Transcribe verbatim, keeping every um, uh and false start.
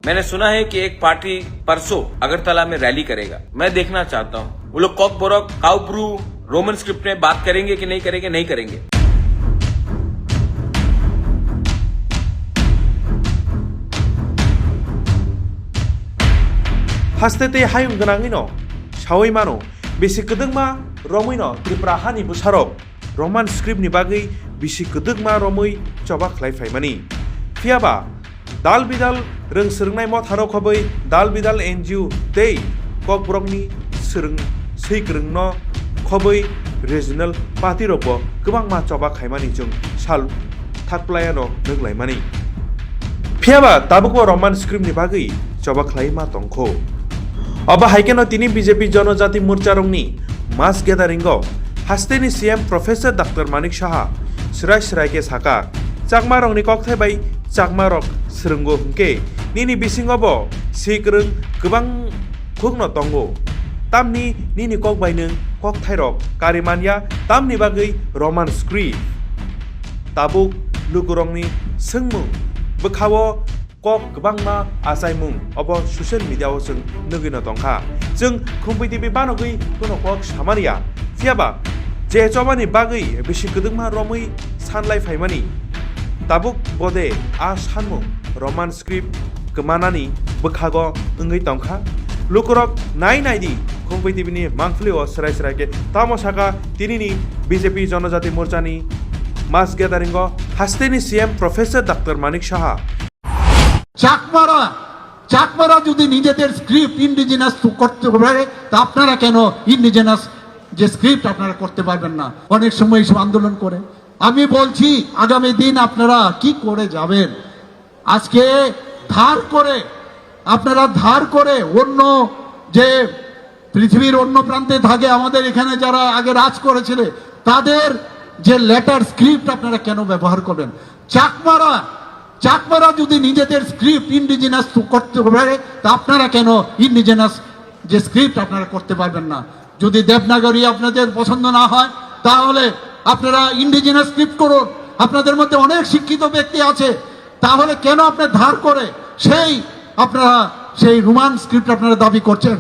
मैंने सुना है कि एक पार्टी परसों अगरतला में रैली करेगा। मैं देखना चाहता हूँ वो लोग कॉकबरक, काउब्रू, रोमन स्क्रिप्ट में बात करेंगे कि नहीं करेंगे, नहीं करेंगे। Haste tei hayung gwnangwino sawi mano, bisi kwdwkma romwino Tripura hani bwsarok Roman script ni bagwi bisi kwdwkma romwi choba khlai phaimani. Phiyaba dal bidal rwng swrwngnai motharok khobwi dal bidal N G O tei kokborokni swrwng swi kwrwngno khobwi regional party rokbo kwbangma choba khaimani chwng sal thakplaiano nukhlaimani. Phiyaba tabukbo Roman script ni bagwi choba khlai ma tongkho. Obo hai kheno tini B J P Jonojati Morcha rokni mass gathering o hasteni C M Professor Doctor Manik Saha swrai swrai khe saka, Chakma rokni kokthai bai Chakma rok swrwngo hwnkhe nini bisingo bo swi kwrwng kwbang khukno tongo. Tamni nini kok bai nwng kokthai rok kari manya, tamni bagwi Roman script? Tabuk lukurokni swngmung bwkhao kok kwbangma achaimung obo social media o chwng nugwino tongkha. Chwng Khumpui T V banogwi kuno kok samaniya, phiyaba je chobani bagwi bisi kwdwkma romwi sanlai phaimani. Tabuk bode a sanmung Roman script kwmanani bwkhago wngwi tongkha. Lukurok nai nai di, Khumpui T V ni mangpili o swrai swrai khe tamo saka tinini B J P Jonojati Morcha ni mass gathering o hasteni C M Professor Doctor Manik Saha. চাকমারা, চাকমারা যদি নিজেদের script indigenous করতে পারে, তা আপনারা কেন ইন্ডিজিনাস যে স্ক্রিপ্ট আপনারা করতে পারবেন না? অনেক সময় এইসব আন্দোলন করে। আমি বলছি, আগামী দিন আপনারা কি করে যাবেন? আজকে ধার করে, আপনারা ধার করে অন্য যে পৃথিবীর অন্য প্রান্তে থাকে, আমাদের এখানে যারা আগে রাজ করেছিল, তাদের যে লেটার স্ক্রিপ্ট আপনারা কেন ব্যবহার করবেন? চাকমারা, চাকমারা যদি নিজেদের স্ক্রিপ্ট ইন্ডিজিনাস করতে পারে, তা আপনারা কেন ইন্ডিজিনাস যে স্ক্রিপ্ট আপনারা করতে পারবেন না? যদি দেবনাগরী আপনাদের পছন্দ না হয়, তাহলে আপনারা ইন্ডিজিনাস স্ক্রিপ্ট করুন। আপনাদের মধ্যে অনেক শিক্ষিত ব্যক্তি আছে, তাহলে কেন আপনি ধার করে সেই, আপনারা সেই রোমান স্ক্রিপ্ট আপনারা দাবি করছেন?